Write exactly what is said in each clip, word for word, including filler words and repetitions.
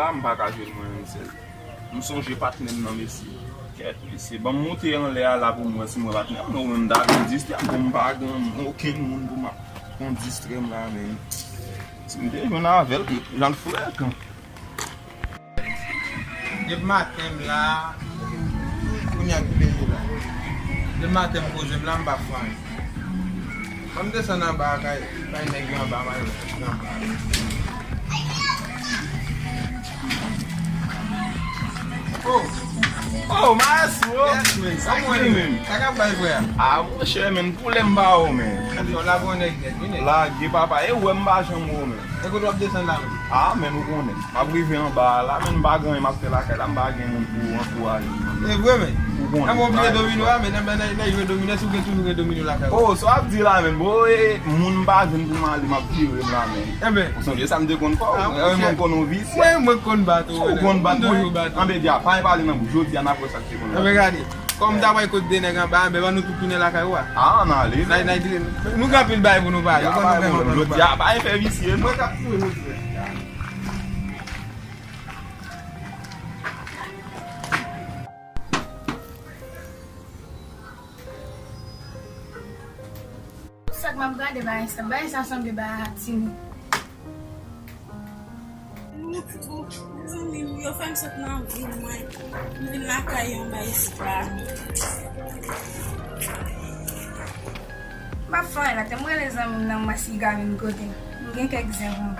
M pa ka jwe l mwen menm sèl. M sonje patnè m nan, mesye. Kèt, mesye. Ban m moute anlè a la pou m wè si m wè patnè m. Non, mwen m ta vin distrè m, bon, m pa gen okenn moun pou m ap konn distrè m la, men. Si m te jwenn avè l, jan l frekan. Depi maten m la, kounye a ki lè ye la. Depi maten m poze m la, m pa fè anyen. Ban m desann anba a kay, kay nèg yo anba, m al nan anba. Oh! Oh, maestro! Yes, man. Sa k gen, man? Sa k ap bay, frè? Ah, monchè, man, pwoblèm pa ou, man. Yo la bon nèg nèt, wi, nèg. Lage, papa, e ou wè m pa janm wè w, man. E kote w ap desann la, man? Ah, man, ou konnen. M ap rive anba a la, man, m pa gen anyen m ap fè lakay la, m pa gen moun pou ankouraje m. E vre, man? Ou konnen. Nan, mwen bliye domino a, men nan, nan, nan jwe domino, si w gen toujou gen domino lakay ou. Oh, sa w ap di la, man? Bon, e, moun m pa jwenn pou m ale, m ap vire m la, man. Enben. Ou sonje sa m te konn fè w? Ah, mwen, mwen konn ou visye. Mwen, mwen konn bat ou, ou konn bat mwen. Anben, di a, pa pale nan bouch. Jodi a, n ap wè sa k te konn bat. Enben, gade. Kòm m ta pral kot de nèg anba, enben, ban nou tout tounen lakay ou a. Ah, ann ale. N a, n a, nou gen anpil bagay pou nou pale. Ban nou fè yon pòt. Jodi a, pa fè visye. Mwen k ap touye nou. Sa k m ap gade bagay sa, bagay sa sanble bagay a tini. Zanmi m, yo fè m sot nan vil mwen. M vin lakay yo anba isit la. M ap fè anyen la, te m rele zanmi m nan, m wè si l ka vin kote m. M gen kèk zen pou mwen.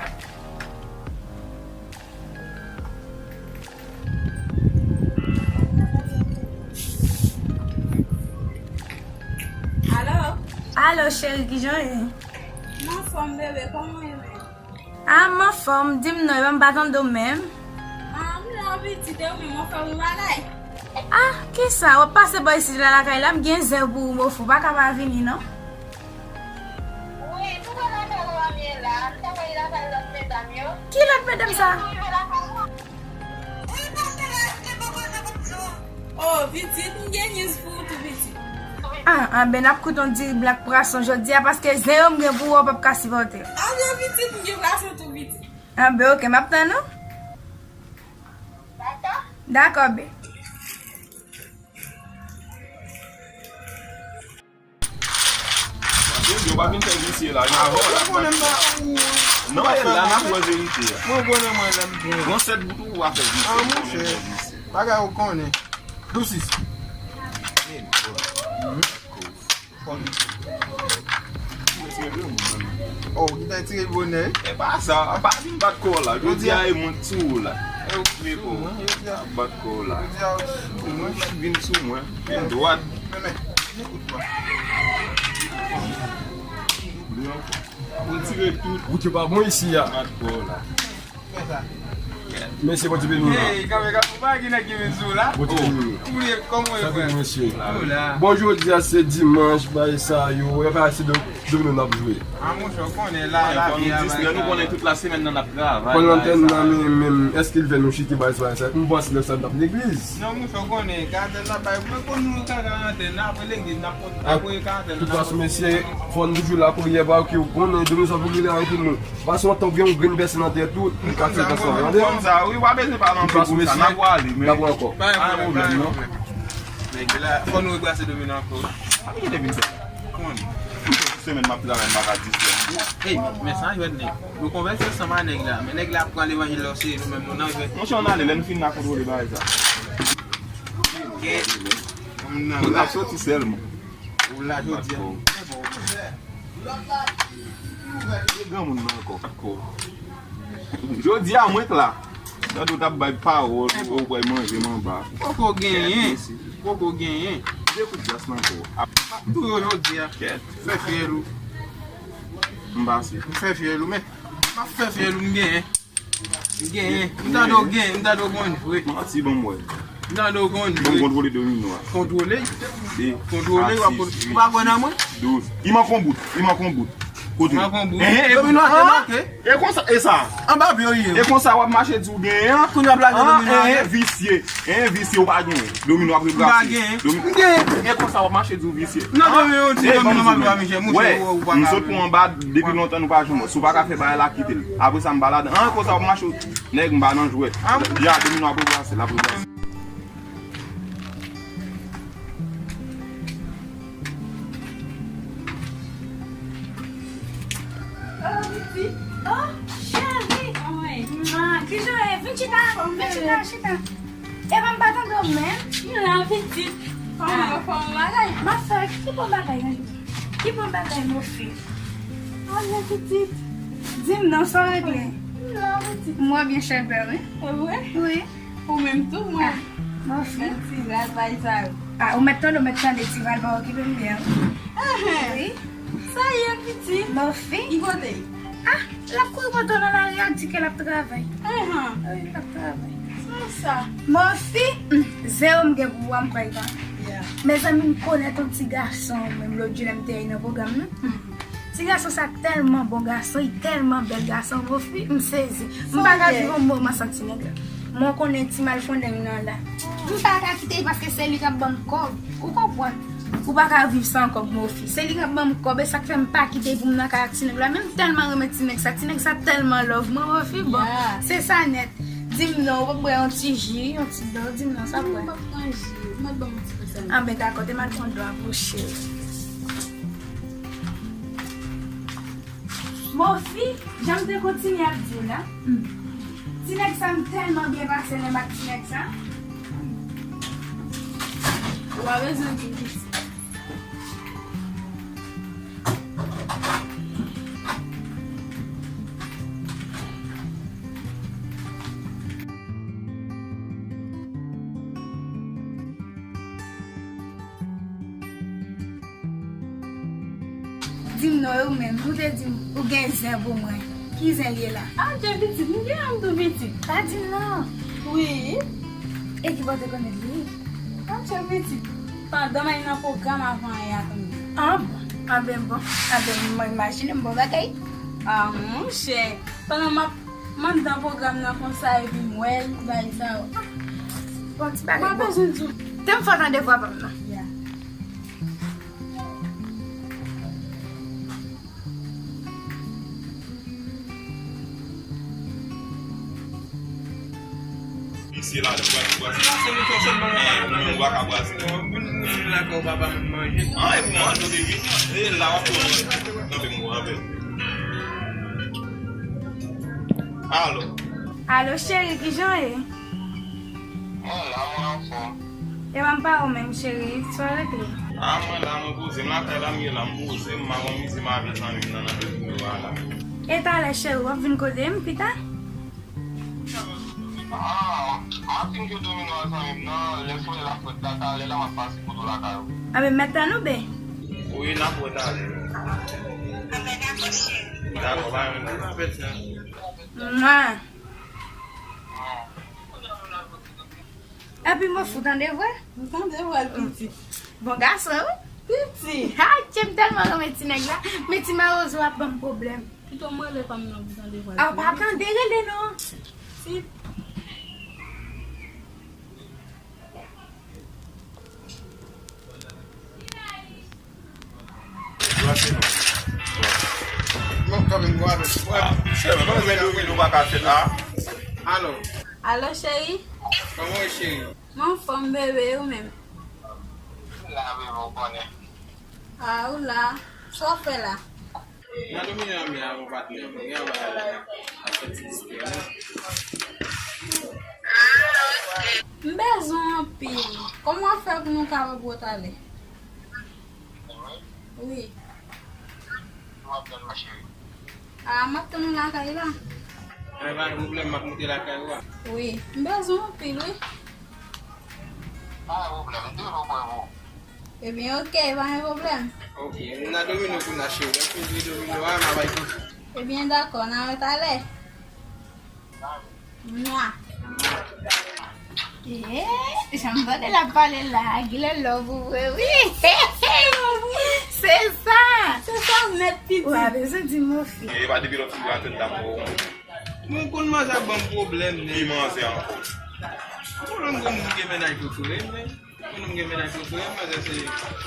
Alo? Alo, cheri, kijan w ye? M anfòm, bebe, kòman w ye menm? Ah, m anfòm, di m non, epa m pa tande w menm. Ah, m la, pitit, e ou menm, w ap fè bon bagay? Ah, kisa? W ap pase bò isit la lakay la, m gen zen pou ou, mofo, pa ka pa vini, non? Wi, m t wè lakay ou a m ye la, m t ap wè lakay lòt medam yo. Ki lòt medam sa? Yo tou rive lakay ou. Wi, paske la, eske poko nan kòb yo? Oh, pitit, m gen news pou ou tou, pitit. Ah, anben, n ap koute yon diri blan ak pwason jodi a, paske zen yo m gen pou ou, w p ap ka sipòte. Anben, pitit, m gen pwason tou, pitit. Anben, oke, m ap tann ou. Dakò? Dakò, bebe. Yo pa vin fè visye la, nan vò la. Mwen konnen m pa ou. Non, e la n ap wè verite a. Mwen konnen mwen lè m gen. Gon sèt bout ou pa fè visye. Ah, monchè. Bagay ou konnen. Dousis. Oh, ou te tire l bonè. E pa sa, pa vin bat kò w la. Jodi a e mwen k sou ou la. E ou k sou mwen, jodi a. Bat kò w la. Jodi a ou sou mwen. Vin sou mwen. Vin dwat. Men, men, men, kout mwen. Ou tire tout. Wout yo pa bon isi a. Bat kò w la. Mesye, Bondye beni w la. Hey, kanpe, kanpe, ou pa gen nèg ki vin sou ou la? Bondye beni w. Ou bliye kòman yo fè? Mesye. Bon, jodi a se dimanch, bay sa yo, e pa se do-, domino n ap jwe. Ah, monchè, ou konnen la, lavi a, bay sa. Nou konnen tout la semèn nan n ap travay. Pran lantèn nan, men, men, èske l fè nou chite, bay sa, bay sa? M panse lè sa n t ap legliz. Non, monchè, ou konnen, karantèn la, bay, mwen konn nou ka karantèn, apre legliz, n ap konn, apre karantèn, tout fason, mesye, fò n toujou lapriyè, paske ou konnen, domino sa pou rele anpil moun. Pase yon tan ou gen yon grenn pèse nan tèt ou, li ka fè kòsa, tande? Konn sa, wi, pa bezwen pale anpil pou sa, n ap prale, men. N ap pran ankò. Pa gen pwoblèm, non. Nèg la, fò nou rebrase domino ankò. A, men ki te vin fè? Kòman? Semèn m ap travay, m pa ka distrè m. Ey, men sa jwèt nèg. Nou konvèse ansanm a nèg la, men nèg la ap pran levanjil la, se nou menm nou nan jwèt. Monchè, ann ale, lè n fin n a kontwole bagay sa. Kèt. N ap soti sèlman. Ou la jodi a. Granmoun nan ankò. Jodi a mwen k la. Tande w t ap bay pawòl, ou pral manje m anba. Poko genyen. Poko genyen. De kout glas nan kò w. M ap touye w jodi a. Kèt. Fè fyèl ou. M pase. M fè fyèl ou, men. M ap fè fyèl ou, m genyen. M genyen. M tande w genyen, m tande w konn jwe. Manti, ban m wè. M tande w konn jwe. Ban m kontwole domino a. Kontwole? De. Kontwole, w ap kont-, ou pa kwè nan mwen? Douz. Li manke yon bout, li manke yon bout. Kote? Mwen konn bout. Domino a te manke. E konsa, e sa? Anba pye w ye. E konsa w ap mache di w genyen an? Kounye a w ap lage domino a. Enhen, visye. Enhen, visye, ou pa genyen. Domino ap rebrase. M pa genyen. Domi-, m genyen. E konsa w ap mache di w visye. Non, domino, ti domino m ap jwe a, Michel. Mouche, ou, ou pa ka. M sot pou anba depi lontan nou pa janm wè. Si w pa ka fè bagay la, kite l. Apre sa, m pa ladan. Enhen, konsa w ap mache, nèg, m pa nan jwèt. Ya, domino ap rebrase, l ap rebrase. Oh, pitit. Oh, cheri. Mwa, kijan w ye? Vin chita, vin chita, chita. Epa m pa tande w menm. M la, pitit. Kòman w fè yon bagay? M ap fè ki bon bagay nan jounen? Ki bon bagay, Mofi? Anyen, pitit. Di m non, sa w regle? M la, pitit. M wè byen chèlbè, wi. E vre? Wi. Ou menm tou, mwen. Ah, Mofi. Ti ral bay sa yo. Ah, ou mèt tande, ou mèt tande, ti ral pa okipe m byen, wi. Enhen. Wi. Sa ye, pitit? Mofi. Li kote? Ah, l ap kouri kote w nan lari a, di ke l ap travay. Enhen. Wi, l ap travay. Sa sa? Mofi, hmm, zewo m gen pou ou a, m kwè l pa. Yeah. Mezanmi, m konèt yon ti gason, menm lòt jou lè m te nan pwogram nan. Hmm. Ti gason sa tèlman bon gason, li tèlman bèl gason, Mofi, m sezi. M pa ka viv yon moman san ti nèg la. Mwen konnen ti malfondeng nan la. M pa ka kite li paske se li k ap ban m kòb. Ou konprann? Ou pa ka viv san kòb, Mofi. Se li k ap ban m kòb, e sa k fè m pa kite li pou m nan kay ak ti nèg la. Men m tèlman renmen ti nèg sa. Ti nèg sa tèlman love mwen, Mofi. Bon, se sa nèt. Di m non, ou p ap bwè yon ti ji, yon ti dlo, di m non, sa bwè. M p ap pran ji, ou mèt ban m yon ti pase. Anben, dakò, te m al pran dlo a pou ou, cheri. Mofi, jan m te kontinye ap di w la, ti nèg sa m tèlman byen pase lè m ak ti nèg sa. Ou pa bezwen di m piti. Di m non, e ou menm, ou te di m ou gen zen pou mwen. Ki zen li ye la? Adje pitit, m gen yon tou pitit. Pa di m non. Wi. E ki bò w te konn li? Adje pitit. Pandan m al nan pwogram avan yè a tonbe. Ah bon? Anben bon. Anben mwen imajine m bon bagay. Ah monchè. Pandan m ap M anndan pwogram nan konsa epi m wè l bay sa yo. Bon, ti bagay. Mwen bezwen di w. Te m fè w tande vwa pa m nan. Ya. Misye la, li pral bwase. Ou menm ou pa ka bwase. Vin lakay papa m manje. Ah, epi manje, ou te vin. E la w ap pran. Kanpe m kanpe. Alo. Alo, cheri, kijan w ye? Mwen la, mwen anfòm. Epa m pa ou menm, cheri, sa w regle? Ah, mwen la, mwen poze m lakay la, m ye la, m poze m, m ap anmize m avèk zanmi m nan, nan nimewo a la. E talè, cheri, w ap vin kote m pita? Ah, m ap fin jwe domino ak zanmi m nan, lè solèy la fwèt la, talè la, m ap pase kote w lakay ou. Anben, m mèt tann ou, bè? Wi, n ap wè talè. Anben, dakò, cheri. Dakò, bay. Mwa. Epi Mofi, ou tande vwa? M tande vwa l piti. Bon gason, wi. Piti. Ha, tchè, m tèlman renmen ti nèg la. Men ti mawozo ap ban m pwoblèm. Pito m rele pa m nan pou tande vwa l. Ah, pa tande rele non. Si. Brase non. Bon, kanmenm, mwen avèk. Ah, cheri, mwen menm, mwen menm, ou pa ka fè sa. Alo. Alo, cheri. Kòman w ye, cheri? Mwen anfòm, bebe, ou menm? La, bebe, ou konnen. Ah, ou la. Sa w fè la? Nan domino a m ye avè w, patnè. Mwen gen yon bagay la. Ap fè ti diskisyon. M bezwen w anpil. Kòman w ap fè pou nou kapab wè talè? Wi. Ah, m ap tann ou lakay la. Anben, pa gen pwoblèm, m ap moute lakay ou a. Wi, m bezwen w anpil, wi. Pa gen pwoblèm, m toujou prè pou ou. Ebyen, oke, pa gen pwoblèm. Oke, n a domino kounye a, cheri. Lè m fin jwe domino a, m a bay kout. Ebyen, dakò, n a wè talè. Mwa. Eee, jan m tande l ap pale la, genlè love ou vre, wi. Se sa. Se sa. Ou pa bezwen di m, mon fi. E pa depi lòt sou gratèt la mwen. Mwen konn manzè ap ban m pwoblèm, nèg. Ki manzè ankò? Pwoblèm konn moun gen mennaj prefere, men. Konn moun gen mennaj prefere, manzè se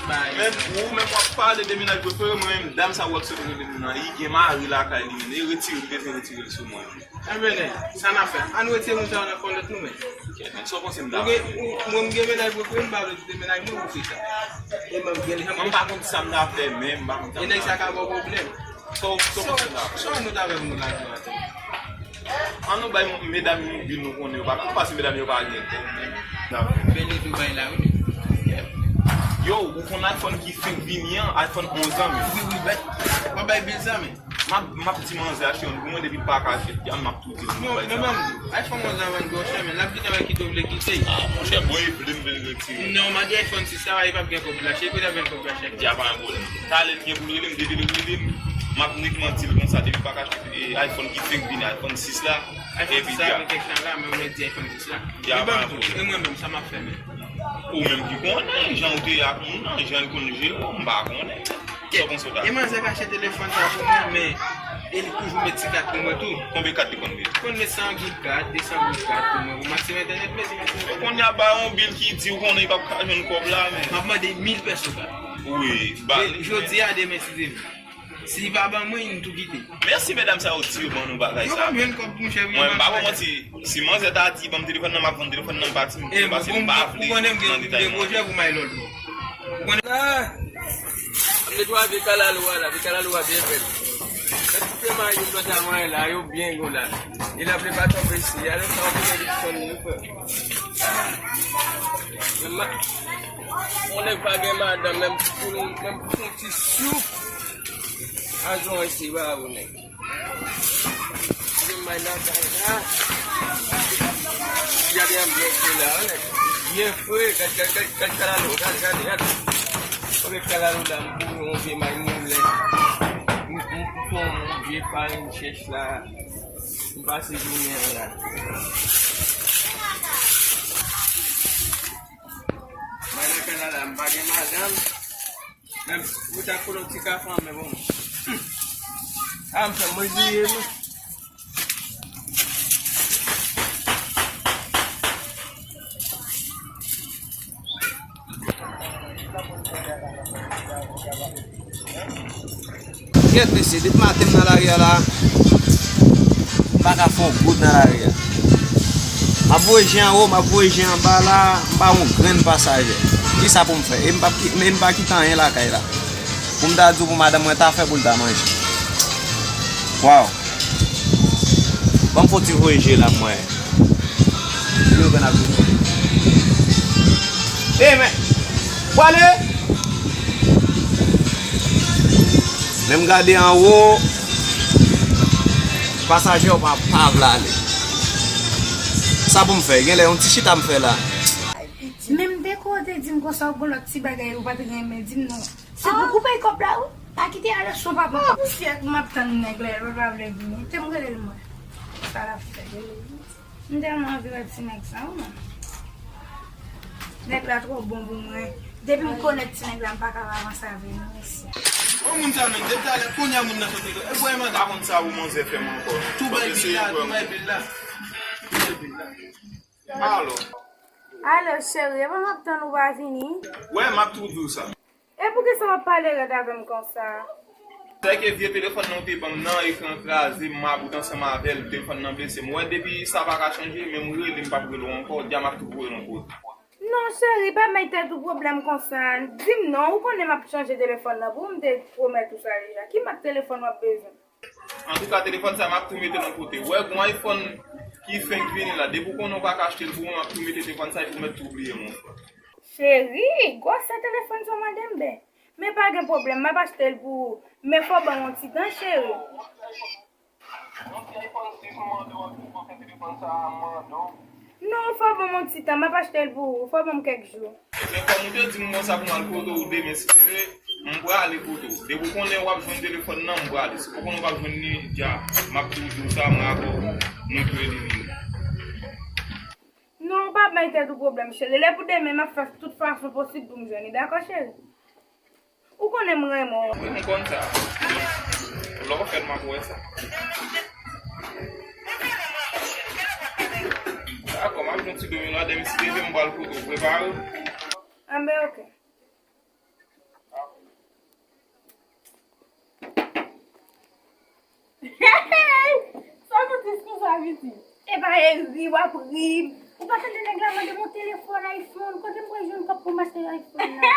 bay. Men ou menm w ap pale de mennaj prefere, mwen menm dam sa w ap sot rele m nan, li gen mari lakay li menm. E retire, li bezwen retire l sou mwen. Enben, nèg, sa n ap fè? Ann retire moun sa yo nan kòlèt nou menm. Kèt, men sa w panse m ta fè? Ou gen, ou, mwen m gen mennaj prefere, m pa vle kite mennaj mwen pou fika. E mwen m gen li. Mwen m pa konn sa m ta fè, men m pa konn sa m ta fè. E nèg sa ka ba w pwoblèm. Sa w, sa w panse m ta fè? Sa w nou ta fè pou nou lage w atè? An nou bay medam yo yon bil nou konnen yo pa, nou panse medam yo pa gen kòb, men. Bèl tou bay la, wi. Yo, ou konn iPhone ki fenk vini an, iPhone onz an, men. Wi, wi, bay. W ap bay bil sa, men. M ap, m ap di manzè achte youn pou mwen, depi l pa ka achte, m ap tou di l. Non, non, ban m di w, iPhone onz la vann twò chè, men l ap gentan wè kite w vle kite. Ah, monchè, bon, e vle m vle l retire. Non, m a di iPhone sis la, li p ap gen kòb pou l achte, li kote ap jwenn kòb pou l achte? Di a pa yon pwoblèm. Talè l gen pou l rele m, depi l rele m, m ap nikman di l konsa, depi l pa ka achte, e, iPhone ki fenk vini, iPhone sis la, epi di a. iPhone sis la, gen kèk tan la, men ou mèt di iPhone sis la. Di a pa yon pwoblèm. E mwen menm, sa m ap fè, men. Ou menm ki konnen, jan ou te ye ak moun nan, jan l konn jere w, m pa konnen. Sa w panse w ta fè? E manzè k achte telefòn sa pou mwen, men e li toujou met ti kat pou mwen tou. Konbyen kat li konn met? Konn met san goud kat, de san goud kat pou mwen, pou m achte entènèt, mezi, mezi. Kounye a ba yon bil ki di w konnen li p ap ka jwenn kòb la, men. M ap mande mil pèso kat. Wi, ba li. Jodi a, demen, si Dye vle. Si li pa ban mwen, m tou kite. Mèsi medam sa yo di yo ban nou bagay sa. Yo ban m jwenn kòb, monchè, wi. Mwen, m pa ba w manti. Si manzè ta di, "Ban m telefòn nan, m ap vann telefòn nan, m pati," m te pase, m pa vle nan detay manzè. Ou konnen m gen pwojè pou m al lòt bò. Ou konnen. Ah! Ap netwaye vye kalalou a la, vye kalalou a byen bèl. Mèt koupe mayi m nan ta mwen la, yo byen gwo la. E lapli pa tonbe isi, alò sa w konnen li sonn li frè. Menm ma-, yon nèg pa gen madanm, menm pou, menm pou yon ti soup. Ajon isi, ba ou nèg. Gade anbyans yo la, wi. Byen fre, gad, gad, gad, gad kalalou, gad, gad, gad. Konbyen kalalou la, m boure yon vye may moulen. M, m, m fè yon vye farin chèch la. M pase jounen an la. May lakay la la, m pa gen madanm. Menm, ou ta konnen ti kafe an men bon. A, m fè mwen griye, mwen. Kèt, mesye, depi maten m nan lari a la, m pa ka fè yon goud nan lari a. M ap voye je anwo, m ap voye je anba la, m pa yon grenn pasaje. Kisa pou m fè? E m p ap ki-, e m pa kite anyen lakay la. Pou m ta di w pou madanm mwen ta fè pou l ta manje. Waw. Ban m fè yon ti voye je la, m wè. Yo, grann ap vini. Ey, men. Pwale! Men m gade anwo, pasaje yo pa, pa vle ale. Sa pou m fè? Genlè yon ti chita m fè la. Men m te kwè w te di m konsa, w gon lòt ti bagay ou pa t renmen di m non. Se pou koupe kòb la, wi. Pa kite ale sou papa. Pousyè, m ap tann nèg la, l pa vle vini. Te m rele l mwen. Sa l ap fè? M tèlman anvi wè ti nèg sa, wi, man. Nèg la twò bon pou mwen. Depi m konèt ti nèg la, m pa ka pa avanse avè l, non, mesye. Bon, moun sa menm, depi talè, kounye a moun nan sot rele. E bwè manzè. Pa konn sa pou manzè fè m ankò. Tou bay bil la, tou bay bil la. Tou bay bil la. Alo. Alo, cheri, epa m ap tann ou pa vini? Wè, m ap tou di w sa. E poukisa w ap pale rèd avè m konsa? Sèke vye telefòn nan w te ban m nan, ekran kraze, m mabout ansanm avè l, telefòn nan blese m. Wè, depi sa pa ka chanje, menm rele m p ap rele w ankò, di a m ap tou voye l yon kote. Non, cheri, pa bay tèt ou pwoblèm konsa. Di m non, ou konnen m ap chanje telefòn nan pou ou, m te pwomèt ou sa deja. Ki mak telefòn w ap bezwen? Antouka, telefòn sa, m ap tou mete l yon kote. Wè, gon iPhone ki fenk vini la. Depi w konnen w pa ka achte l pou mwen, m ap tou mete telefòn sa epi w mèt tou bliye m, mon frè. Cheri, gwosè telefòn sa w mande m, ben. Men pa gen pwoblèm, m ap achte l pou ou. Men fò w ban m yon ti tan, cheri. Non, fò w ban m yon ti tan, m ap achte l pou ou. Fò w ban m kèk jou. Men kòm ou te di m konsa pou m al kote w demen, si Dye vle, m prale kote w. Depi w konnen w ap jwenn telefòn nan, m prale. Si w konnen w p ap jwenn li, dja, m ap tou di w sa, mwen avè w, nou tou rele vini. Non, ou pa bay tèt ou pwoblèm, cheri. Lè pou demen, m ap fè tout fason posib pou m jwenn li. Dakò, cheri? Ou konnen m renmen w. Wi, m konn sa. Lè w fè l, m ap wè sa. Dakò, m ap jwenn ti domino a, depi si Dye vle, m pral kote w. Prepare w. Anben, oke. Sa pou dis konsa, pitit? E pa e ri w ap ri. Ou pa tande nèg la mande m yon telefòn iPhone. Kote m pral jwenn kòb pou m achte iPhone nan?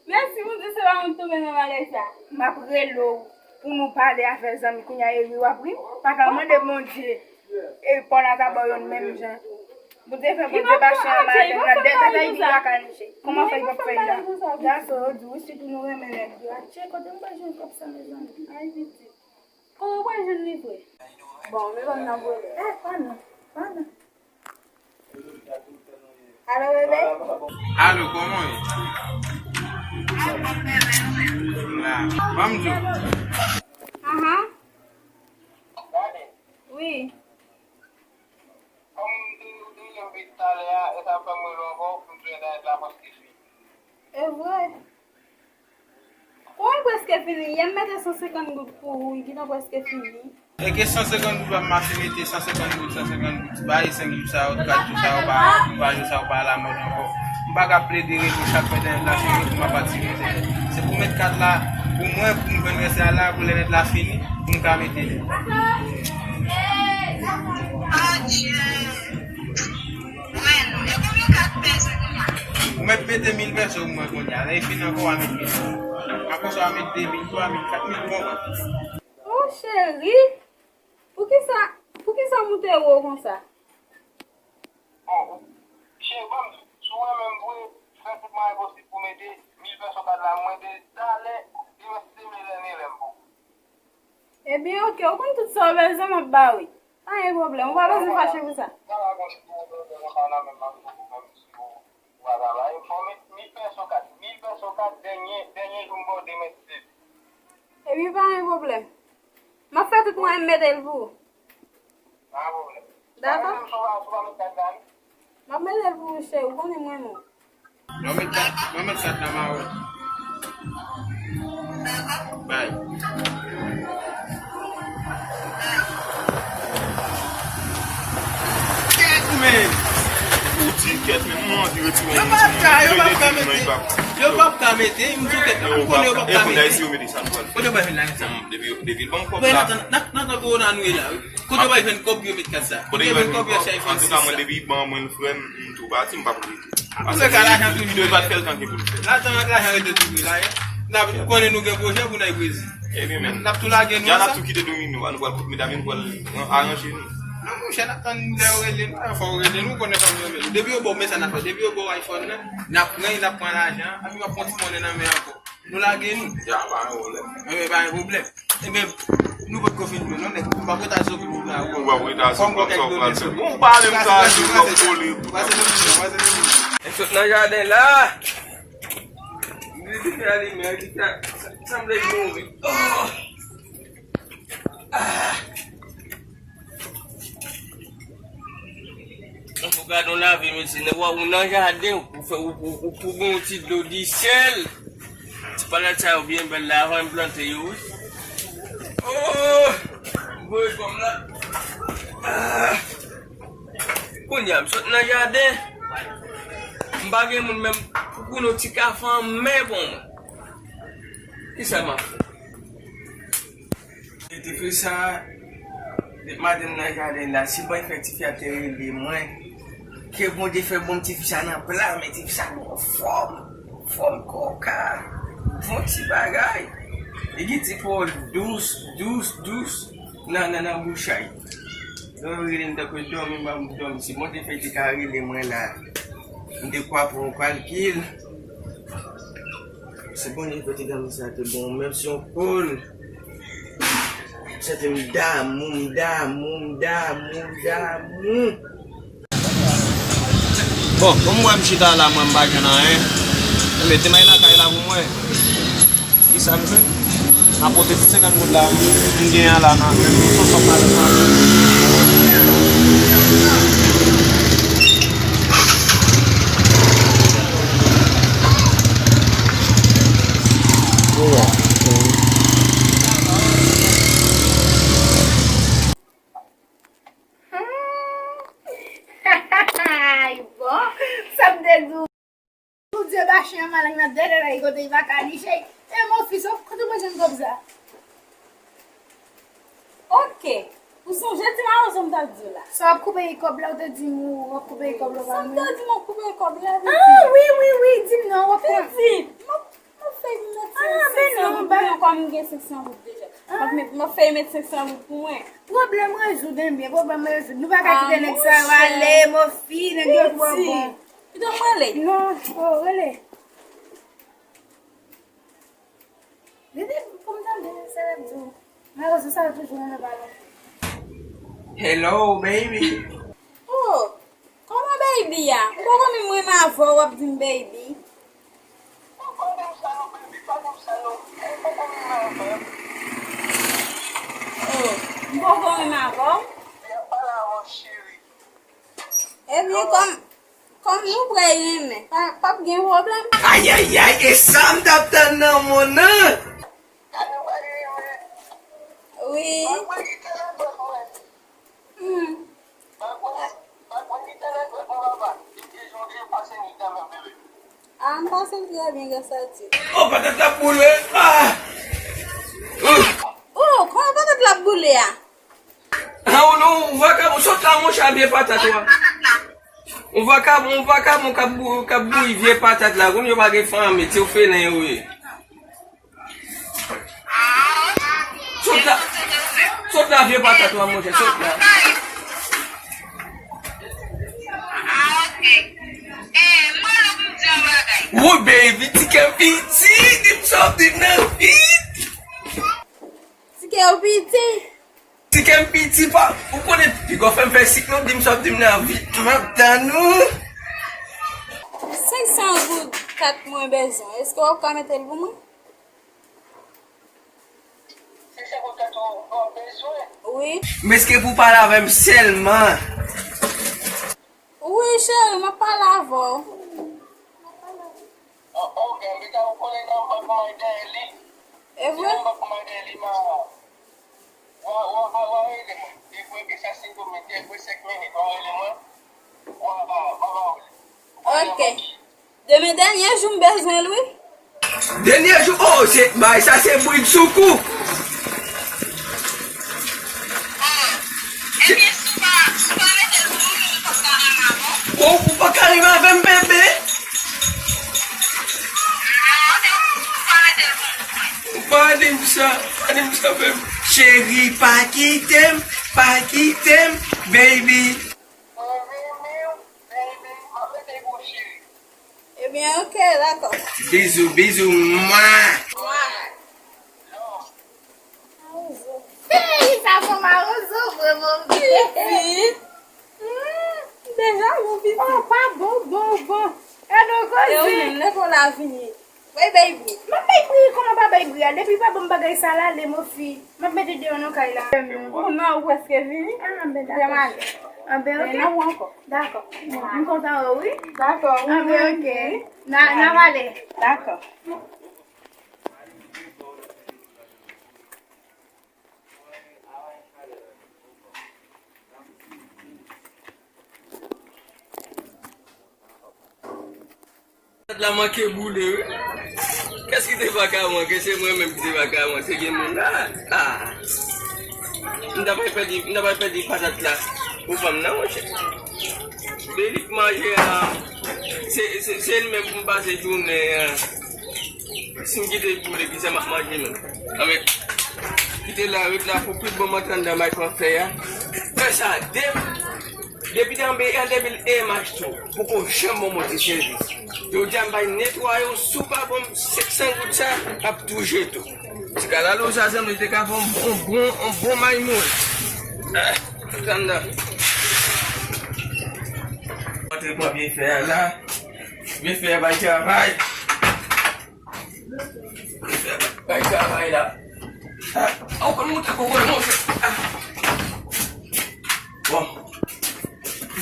Mèsi Bondye, se pa mwen k tonbe nan bagay sa. M ap rele w pou nou pale afè zanmi. Kounye a e ri w ap ri. Pa ka mande Bondye. E pa w la ta ba w youn menm jan. Bondye fè Bondye pase yon maten nan dèt atay li pa ka niche. Kòman fè li p ap fè l la? Gason yo di wi, sitou nou renmen nèg yo. Atchè, kote m pral jwenn kòb sa, mezanmi? Ay, pitit. Kote w pral jwenn li vre? Bon, men ban m nan vre. Eh, pa non, pa non. Alo, bebe? Alo, kòman w ye? La. Ban m di w. Ahan. Wi. Kòm m te di w depi talè a, e sa fè m rele w ankò pou m di w entènèt la prèske fini. E vre? Kòman l prèske fini? Yè m mete san senkant goud pou ou, li gentan prèske fini. E ke san senkant goud pa mache mete san senkant goud, san senkant goud. Bay senk jou sa yo, kat jou sa yo, pa, twa jou sa yo, pa alamòd ankò. M pa ka plede rete chak fwa entènèt la fini pou m ap atire entènèt. Se pou m met kat la pou mwen, pou m jwenn rès la la, pou lè nèt la fini, pou m ka mete li. Ou mèt mete mil pèso pou mwen kounye a. Lè l fin ankò, w a met mil. Apre sa, w a met de mil, twa mil, kat mil, ou konprann? Oh, cheri! Poukisa, poukisa w moute wo konsa? Bon, cheri, ban m di w, si w renmen m vre, fè tout mwayen posib pou mete mil pèso kat la, mwen de talè, demen si Dye vle, lè n rele m pou. Ebyen, oke, ou konn tout sa w bezwen, m ap ba w li. Pa gen pwoblèm, ou pa bezwen fache pou sa. Ebyen, pa gen pwoblèm. M ap fè tout mwayen m mete l pou ou. Dakò? M ap mete l pou ou, cheri, ou konnen mwen menm. Mwen met kat, mwen met kat nan mawon. Bay. Kèt, men. Ou di kèt, men. Mwen anvi retire yon. Yo p ap ka, yo p ap ka mete. Yo p ap ka mete. M di kèt, m konnen yo p ap ka mete. Kote yo bay vin la, sa? Depi, depi l ban m kòb la. Nan tan kowona nou ye la, wi. Kote yo bay jwenn kòb pou yo met kat sa? Kote yo jwenn kòb yo achte iPhone sis sa? Antouka, mwen, depi ban mwen l frè m, m tou pati, m p ap rete. Antouka, lajan toujou la. Lajan, lajan rete toujou la, wi. N ap konnen nou gen pwojè pou n al Brezil. Ebyen, men. N ap tou lage nou ansanm. N ap tou kite domino a, nou pral kout medam yo, nou pral aranje nou. Non, monchè, n ap tann lè yo rele nou, fò yo rele nou, konnen fò nou rele nou. Depi yo ba w, men sa n ap fè, depi yo ba w iPhone nan, n ap pran, n ap pran lajan an, epi w ap pran ti monnen nan men ankò. Nou lage nou. Ya, pa gen pwoblèm. Ebyen, pa gen pwoblèm. Ebyen, nou potko fin jwenn non, nèg. M p ap rete asou pou la. Ou p ap rete asou pou sa w pral fè. Bon, ou pa menm sa, se w ap kole. Pase domino, pase domino. M sot nan jaden la. Li di fè alimè, li fè sanble mouri. Oh! Ah! Ou gade yon lavi, mesye, nèg, ou nan jaden, ou fè, ou, ou, ou pou gon ti dlo di syèl. Ti panad sa yo byen bèl la, avan m plante yo, wi. Oh! Voye kòm la. Ah! Kounye a, m sot nan jaden. M pa gen moun menm pou koun yon ti kafe an men pou mwen. Kisa m ap fè? E te fè sa, depi maten m nan jaden la, si Bondye fè tifi a te rele mwen, ke Bondye fè bon tifi sa nan pla, men tifi sa gon fòm, fòm koka, bon ti bagay. Li gen ti pawòl dous, dous, dous nan, nan, nan bouch a li. Lè yo rele m tankou dòmi, m pa dòmi. Si Bondye fè te ka rele mwen la, m te kwa pran yon kalkil. Se Bondye ki te di m sa te bon, menm si yon pòl. Sèten m damou, m damou, m damou, m damou. Bon, kòm m wè m chita la, mwen m pa jwenn anyen. Enben, te may lakay la pou mwen. Kisa m jwenn? M ap pote ti senkant goud la, m genyen an la nan men m, san sòt nan men m. Bondye ba chen an maleng nan dèdè la, kote li pa ka niche. E mon fils, kote w jwenn kòb sa? Ok. Ou sonje ti mawozo m t ap di w la? Sa w ap koupe kòb la, ou te di m ou w ap koupe kòb la, ou pa... Sa m te di m w ap koupe kòb la, ah, wi, wi, wi, di m non, w ap pran. Pitit, m ap, m ap fè medsen senk san goud. Ah, ben non, ba. Kòm m gen senk san goud deja. M ap met, m ap fè medsen senk san goud pou mwen. Pwoblèm rezoud, enben, pwoblèm rezoud. Nou pa ka kite nèg sa yo ale, mon fi, nèg yo twò bon. Kite m rele. Non, oh, rele. Rele pou m tande sa l ap di w. Malgre sa, yo toujou renmen pale. Hello, baby. Oh, kòman baby a? Ou poko menm renmen avè w, w ap di m baby. Pa di m sa non, baby, pa di m sa non. Ou poko renmen avè m. Oh, m poko renmen avè w? Byen pale avè w, cheri. Ebyen, kòm, kòm nou prè renmen, pa, p ap gen pwoblèm. Ayayay, e sa m t ap tann nan mond nan. Wi. Hmm. Ah, m pase l trè byen, gras a Dye. Oh, patat la boule. Ah! Oh, kòman patat la boule a? Ha, ou non, ou vakabon, sot la, monchè, vye patat ou a. Ou vakabon, ou vakabon k ap bou-, k ap bouyi vye patat la, kounye a yo pa gen fanmi, ti ou fenen yo ye. Sot la, sot la, vye patat ou a, monchè, sot la. Woy, baby, ti kè m piti, di m sa w di m nan vit. Ti kè w piti. Ti kè m piti pa, ou konnen piga w fè m fè sik non, di m sa w di m nan vit, m ap tann ou. Senk san goud kat mwen bezwen, èske w ap ka mete l pou mwen? Senk san goud kat ou bezwen? Wi. M èske pou pale avè m sèlman? Wi, cheri, m ap pale avè w. Oh, oh, Gambita, ou konnen nan m pa kòmanse dèyè li. E vre? Si m pa kòmanse dèyè li, ma, wa, wa, wa, wa rele mwen. Depi ke sa se domèn, depi senk minit, wa rele mwen. Wa, wa, wa, wa rele. Ok. Demen dènye jou m bezwen l, wi. Dènye jou, oh, se, bay, sa se brid sou kou. Ebyen, si w pa, si w pa mete l pou mwen, mwen p ap ka renmen avè w. Oh, ou pa ka renmen avè m, bebe? Non, se ou, ou pa mete l pou mwen. Pa di m sa, pa di m sa, bebe. Cheri, pa kite m, pa kite m, baby. Mwen renmen w, baby, m ap mete l pou w, cheri. Ebyen, ok, dakò. Bizou, bizou, mwa. Mwa. Hey, sa fè mawozo vre, mon vye. Pitit. Hmm, deja, mon pitit. Oh, pa bon, bon, bon. E nou koze. E ou menm, lè pou la vini. Bay bri. M ap bay bri, kòman pa bay bri a? Depi pa ban m bagay sa la, ale, mon fi. M ap mete deyò nan kay la. Ou non, ou prèske vini. Ah, ben, dakò. Anben, ok. N ap wè ankò. Dakò. M kontan wè w, wi. Dakò, wi. Anben, ok. N a, n a pale. Dakò. Patat la manke boule, wi. Kès ki te pa ka manke? Se mwen menm ki te pa ka manke. Gen moun la. Ah. M ta pral pèdi, m ta pral pèdi patat la pou fanm nan, monchè. Depi k manje a, se, se, se li menm pou m pase jounen an. Si m kite l boule, kisa m ap manje menm? Anben, kite l la, ret la pou pi bon m antre anndan bay fè a. Fè sa, de, depi nan, an de mil en m achte w, poko janm ban m yon ti sèvis. Jodi a m bay netwaye w, si w pa ban m senk san goud sa, m ap tou jete w. Ti kalalou sa sanble te ka fè yon bon, bon, yon bon maymoun. Ah, antre anndan. Antre pran vye fè a la. Vye fè a bay travay. Vye fè a bay travay la. Ah, ou konn moute koko non, se, ah. Bon.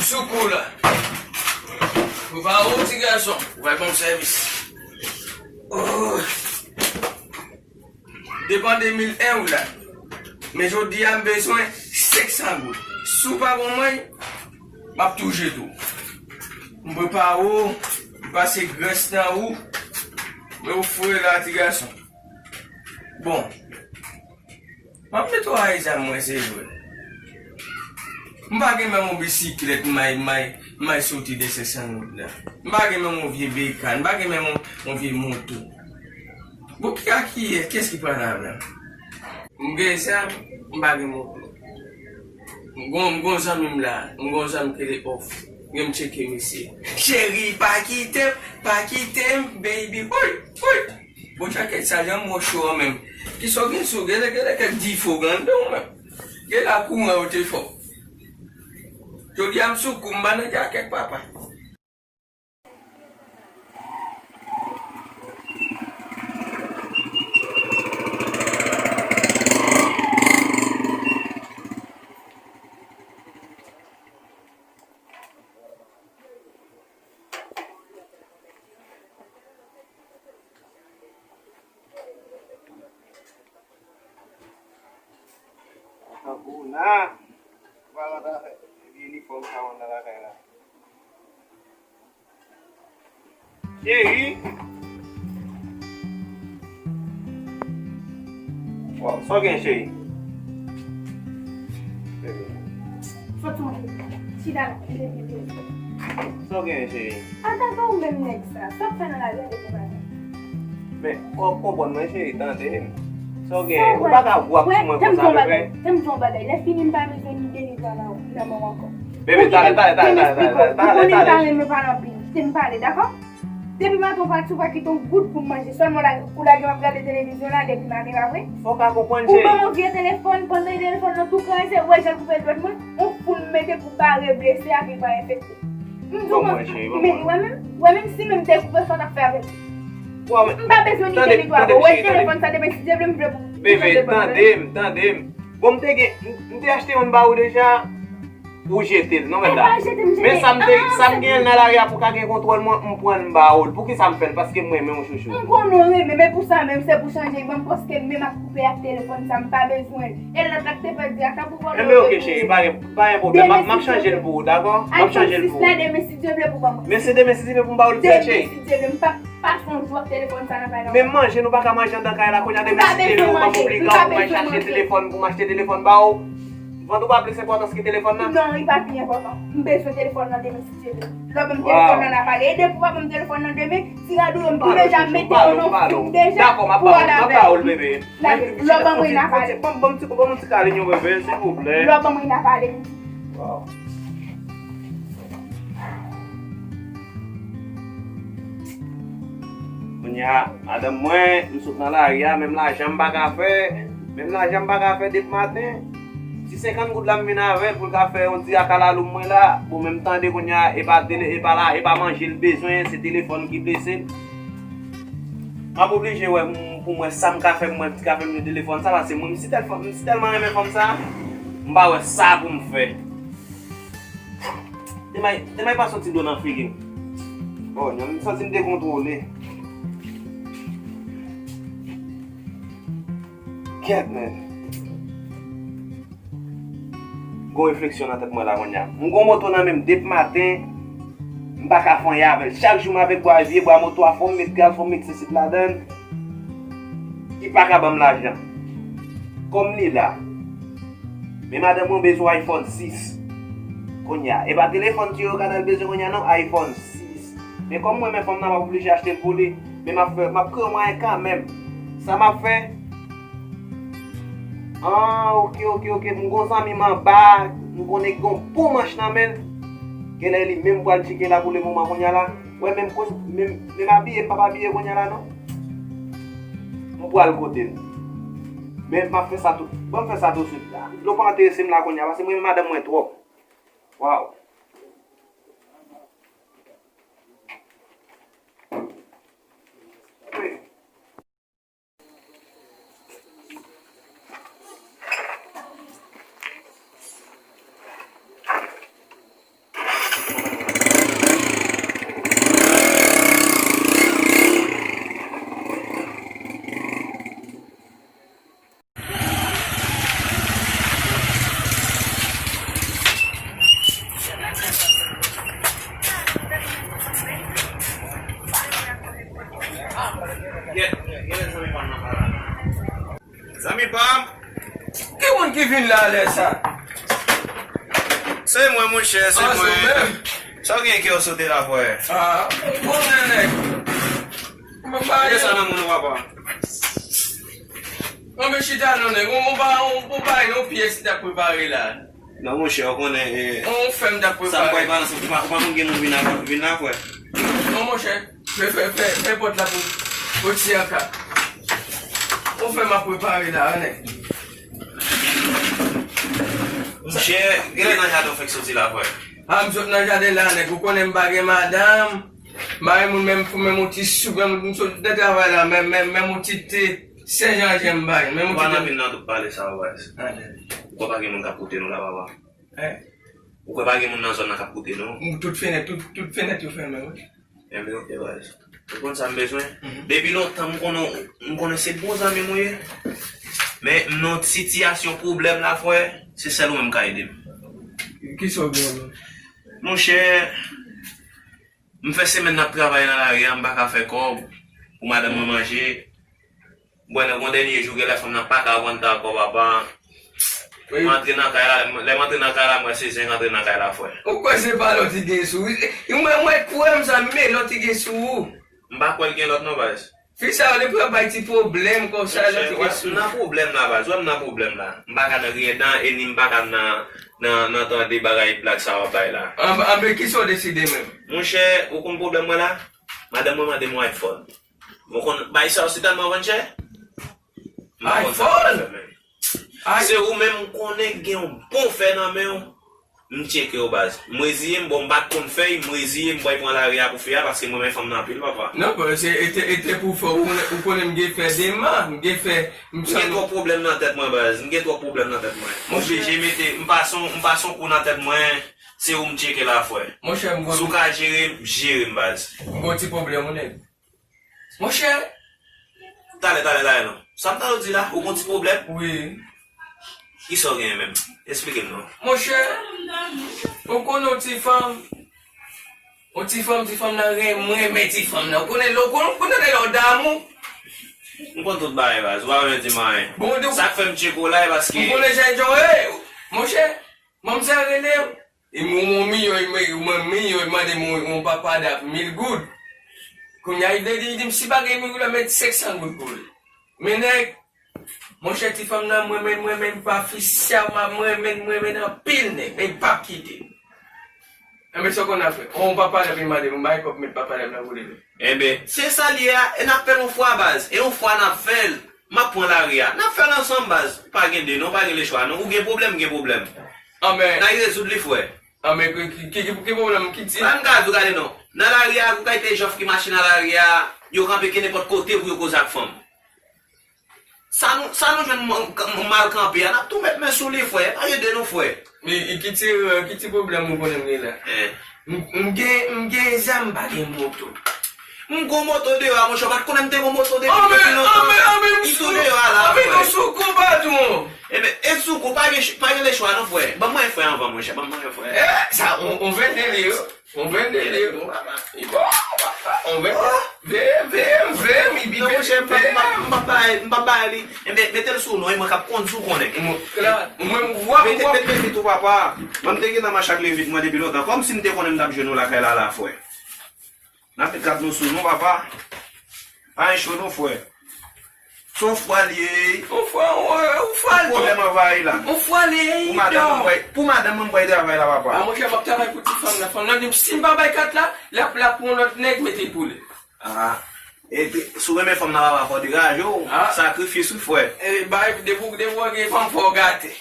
Sou kou la. Ou pa ou ti gason, ou pa ban m sèvis. Oh. Depi de mil en w la. Men jodi a m bezwen senk san goud. Si w pa ban mwen, m ap tou jete w. M prepare w. Pase grès nan ou, men ou foure la, ti gason. Bon, m ap netwaye zam mwen, se vre. M pa gen menm yon bisiklèt, m ay, m ay, m ay soti de senk san goud la. M pa gen menm yon vye bekàn, m pa gen menm yon, yon vye moto. Bon, ki a ki, qu'est-ce qui parle là? M gen zam, m pa gen moto. M gon, m gon zanmi m la, m gon zanmi ki rele Off. Gen m tcheke misye. Cheri, pa kite m, pa kite m, baby. Woy, woy. Bon, jakèt sa, jan m wè w cho an menm. Kisa w gen sou, gen lè, gen lè kèk difo gen anndan w menm. Gen la kouran yo te fò. Jodi a m sou kou, m pa nan jakèt, papa. Tankou na, pa rantre avèk vye inifòm sa w nan lakay la. Cheri. Waw, sa w gen, cheri? Sot sou mwen. Chita la, m te vin. Sa w gen, cheri? An tan ke ou menm nèg sa, sa w ap fè nan lari a depi maten? Men, w ap konprann mwen, cheri, tande m. Sa w gen? Ou pa ka wap sou mwen konsa, bebe. Tann m di w yon bagay. Lè fini, m pa bezwen ni de ni twa nan, nan men w ankò. Bebe, tande, tande, tande, tande, tande, tande. Ou konnen m pa renmen pale anpil. Kite m pale, dakò? Depi maten w pati, ou pa kite yon goud pou m manje. Sèlman w la, ou lage m ap gade televizyon la depi maten, pa vre? Fò w ka konprann, cheri. Ou ban m yon vye telefòn, pandan telefòn nan tou kraze, ou wè jan l koupe dwèt mwen, yon foul m mete pou bare blese a, pou l pa enfekte. M di w, men, ou wè menm, ou wè menm si menm te koupe, sa w t ap fè avè l? M pa bezwen ni de ni twa, bro. Ou wè telefòn sa, demen si Dye vle, m vle pou, pou chanje l ban mwen. Bebe, tande m, tande m. Bon, m te gen, m, m te achte youn ba ou deja. Ou jete l, non, mèt la. Men sa m te, sa m genyen nan lari a pou ka gen kontwòl mwen, m pran l, m ba ou l. Poukisa m fè l? Paske m renmen w, chouchou. M konnen w renmen, men pou sa menm, se pou chanje ban m, paske m menm ap koupe ak telefòn sa, m pa bezwen l. E lòt la k te pèdi a, tanpri vòlè. Enben, oke, cheri, pa gen, pa gen pwoblèm. M ap, m ap chanje l pou ou, dakò? M ap chanje l pou ou. iPhone sis la, demen, si Dye vle, pou ban mwen. Men se demen, si Dye vle, pou m ba ou l, cheri. Demen, si Dye vle, m p ap pase yon jou ak telefòn sa nan kay la. Men manje, nou pa ka manje anndan kay la, kounye a, demen, si Dye vle, ou ban m obliga pou m al chache telefòn, pou m achte telefòn ba ou. Vant ou pa plis enpòtans ke telefòn nan? Non, li pa pi enpòtan. M bezwen telefòn nan demen, si Dye vle. Lè w ban m telefòn nan, n a pale. E depi w pa ban m telefòn nan demen, ti rad ou yo, m tou deja mete yo nan fim deja pou w al avè l. Dakò, m ap ba ou l, m ap ba ou l, bebe. Lè w ban mwen, n a pale. Ban m, ban m ti, ban m ti kalin yo, bebe, silvouplè. Lè w ban mwen, n a pale. Waw. Kounye a, madanm mwen, m sot nan lari a, menm lajan m pa ka fè, menm lajan m pa ka fè depi maten. Ti senkant goud la m vin avè l pou l ka fè yon ti akalalou mwen la. Bon, men m tande kounye a, e pa tele, e pa la, e pa manje l bezwen, se telefòn ki blese l. M ap oblije wè m, pou mwen sa m ka fè, mwen ti ka fè m nan telefòn sa, paske mwen, m si tèl fanm, m si tèlman renmen fanm sa, m pa wè sa pou m fè. Demay, demay pa soti dlo nan figi m. Oh, non, m santi m dekontwole. Kèt, men. Gon refleksyon nan tèt mwen la kounye a. M gon moto nan men m depi maten, m pa ka fè anyen avè l. Chak jou m avèk bwa, vye bwa moto a, fò m met gaz, fò m met sesit ladan l. Li pa ka ban m lajan. Kòm li la. Men madanm mwen bezwen iPhone sis. Kounye a. E pa telefòn ti yo ka nan bezwen kounye a non, iPhone sis. Men kòm mwen, men fanm nan, m ap oblije achte l pou li. Men m ap fè, m ap kreye mwayen kanmenm. Sa m ap fè? Ah, oke, oke, oke. M gon zanmi m anba, m konnen gon bon manch nan men l. Genlè li menm pral tcheke la pou le moman kounye a la. Wè, menm kon, menm, menm abiye, m p ap abiye kounye a la, non. M pral kote l. Men m ap fè sa tout, ban m fè sa tousuit la. Dlo pa enterese m la kounye a, paske mwen renmen madanm mwen twòp. Waw. Ki vin la lè sa? Se mwen, monchè, se mwen. Sa w gen kè w sote la, frè? Ah, bon, nèg. Mwen pa... Kisa nan moun ou, papa? Mwen men chita non, nèg. Mwen pa, mwen pa yon pyès ki t ap prepare la. Non, monchè, ou konnen, eh, on fèm t ap prepare. Sa m kwè pa nan sa, ou pa, ou pa konn gen moun vin la, vin la, frè. Non, monchè, fè, fè, fè, fè pòt la pou, pou ti anka. On fèm ap prepare la, nèg. Monchè, genlè nan jaden w fèk soti la, frè. A, m sot nan jaden la, nèg. Ou konnen m pa gen madanm. M pa gen moun, menm, menm yon ti sou, menm m sot nan travay la, menm, menm, menm yon ti te Sen Jan jen m pa gen, menm yon ti te. Ou pa nan vin nan tout pale sa, baz. Ou kwè pa gen moun k ap koute nou la, papa? Ou kwè pa gen moun nan zòn nan k ap koute nou? Tout fenèt, tout, tout fenèt yo fèmen, wi. Enben, oke, baz. Ou konn sa m bezwen? Depi lontan, m konnen, m konnen se bon zanmi m ou ye. Men, m nan yon sitiyasyon pwoblèm la, frè. Se sèl ou menm k ka ede m. Kisa w gen menm? Monchè, m fè semèn n ap travay nan lari a, m pa ka fè kòb pou madanm mwen manje. Bon, nan yon dènye jou, genlè fanm nan pa ka vann ta ankò, papa. M antre nan kay la, lè m antre nan kay la, m wè se zen k antre nan kay la, frè. Ou kwè se pa lè w te gen sou ou? Mwen, mwen kwè m sa, men lè w te gen sou ou. M pa kwè l gen lòt non, baz. Fi sa yo, li pran bay ti pwoblèm konsa, lè w te gen sou ou. M nan pwoblèm la, baz. Wè m nan pwoblèm la. M pa ka nan griyen dan, e ni m pa ka nan, nan, nan tande bagay blag sa w ap bay la. Anben, anben, kisa w deside menm? Monchè, ou konn pwoblèm mwen la? Madanm mwen mande m yon iPhone. Mwen konn bay sa yo se tèlman vann chè. M pa konn sa m ap fè menm. Se ou menm m konnen gen yon bon fè nan men w. M tcheke w baz. M reziye m, bon, m pa t konn fè y, m reziye m, m pral pran lari a pou fè a, paske m renmen fanm nan anpil, papa. Non, bon, se, e te, e te pou fè, ou konnen, ou konnen m gen fè dema, m gen fè, m gen twòp pwoblèm nan tèt mwen, baz. M gen twòp pwoblèm nan tèt mwen. M oblije mete, m pase yon, m pase yon kou nan tèt mwen, se ou m tcheke la, frè. Monchè, m gon... Si w ka jere m, jere m, baz. M gon ti pwoblèm, wi, nèg. Monchè. Talè, talè, talè non. Sa m ta di la, ou gon ti pwoblèm? Wi. Kisa w genyen menm? Esplike m non. Monchè, ou konnen yon ti fanm, yon ti fanm, ti fanm nan renmen, renmen ti fanm nan. Ou konnen lè, ou konnen, ou konnen lè w damou. M konn tout bagay, baz. Ou pa bezwen di m anyen. Bon, de... Sa k fè m tcheke w la, e paske... M konnen jan, jan w ye. Monchè, manmzèl rele m. E mwen, mwen milyon, e mwen, mwen milyon, e mande mwen yon papa dap mil goud. Kounye a, li di, li di m, si pa gen mil goud la, met senk san goud pou li. Men nèg, monchè, ti fanm nan, mwen menm, mwen menm, pa fi sa, mwen, mwen menm, mwen menm anpil nèg, men li p ap kite. Enben, sa w konn ap fè? Yon papa dap li mande m, m bay kòb, met papa dap nan kote li. Enben, se sa l ye a, e n ap fè l yon fwa, baz, e yon fwa n ap fè l. M ap pran lari a. N ap fè l ansanm, baz. Pa gen de non, pa gen lechwa non. Ou gen pwoblèm, m gen pwoblèm. Anben. N a rezoud li, frè. Anben, ki, ki, ki, ki, ki pwoblèm ki di? Sa m ka di w, gade non. Nan lari a, ou ka te jòf ki mache nan lari a, yo kanpe kenenpòt kote pou yo koze ak fanm. Sa nou, sa nou jwenn m-, m-, mal kanpe a, n ap tou met men sou li, frè. Pa gen de non, frè. Men, e ki ti, e, ki ti pwoblèm ou konnen m gen la? Eh. M, m gen, m gen zam, m pa gen moto. M gon moto deyò a, monchè, ou pa t konnen m te gon moto depi, depi lontan. Li tou deyò a la, frè. Anben, nou soukou, patwon. Enben, e soukou, pa gen ch-, pa gen lechwa non, frè. Ban mwen frè anvan, monchè, ban mwen frè. Eh, sa, on, on vennde li, wi. On vennde li, wi. Bon, papa. Bon, papa, on vennde. Veye, veye, veye, mi, mi, non, monchè, m p ap, m p ap, m p ap bay, m p ap bay li. Enben, mete l sou non, e mwen k ap kondui, ou konnen. Mwen, mwen, mwen, mete, mete, mete tou, papa. Mwen, m te gentan mache ak Levit mwen depi lontan. Kòmsi m te konnen m t ap jwenn ou lakay la, la, frè. N ap met kat nou sou non, papa. Pa gen cho non, frè. Se yon fwa l ye. Yon fwa, yon, yon fwa l ye. Pwoblèm anvayi la. Yon fwa l ye. Pou madanm mwen, pou madanm mwen, mwen travay la, papa. A, monchè, m ap travay pou ti fanm nan. Fanm nan di m, si m pa bay kat la, l ap, l ap pran yon lòt nèg, mete l pou li. A, epi, si w renmen fanm nan, papa, fò w degaje w. A. Sakrifis, wi, frè. E, bay, depi w, depi w gen fanm, fò w gate.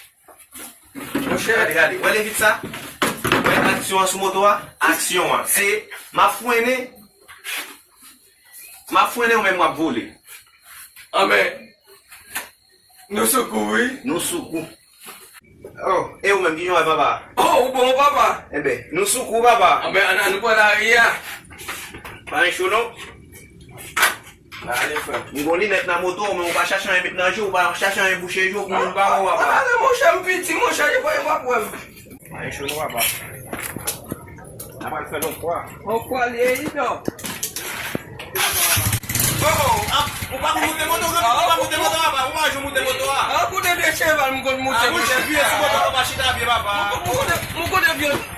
Monchè. Gade, gade. Wè Levit sa? Wè aksyon an sou moto a? Aksyon an. Se, m ap frennen. M ap frennen ou menm w ap vole. Anben, nou soukou, wi. Nou soukou. Oh, e ou menm, kijan w ye, papa? Oh, ou bon, papa? Enben, nou soukou, papa. Anben, ann, ann pran lari a. Pa gen cho, non. Ale, frè. M gon linèt nan moto, men ou pa chache anyen met nan je w, ou pa chache anyen bouche je w pou moun pa wè w, papa. Ale, monchè, m piti, monchè, yo pa, yo p ap wè m. Pa gen cho non, papa. N a pral fè l yon fwa. Yon fwa, li ye, non. Oh, oh, ah, ou pa pou moute moto, ou pa pou moute moto, papa, ou pa janm moute moto a. Ah, koute E cheval m konn moute, monchè. Vye sou moto pa chita vye papa. M konn moute, m konn vye.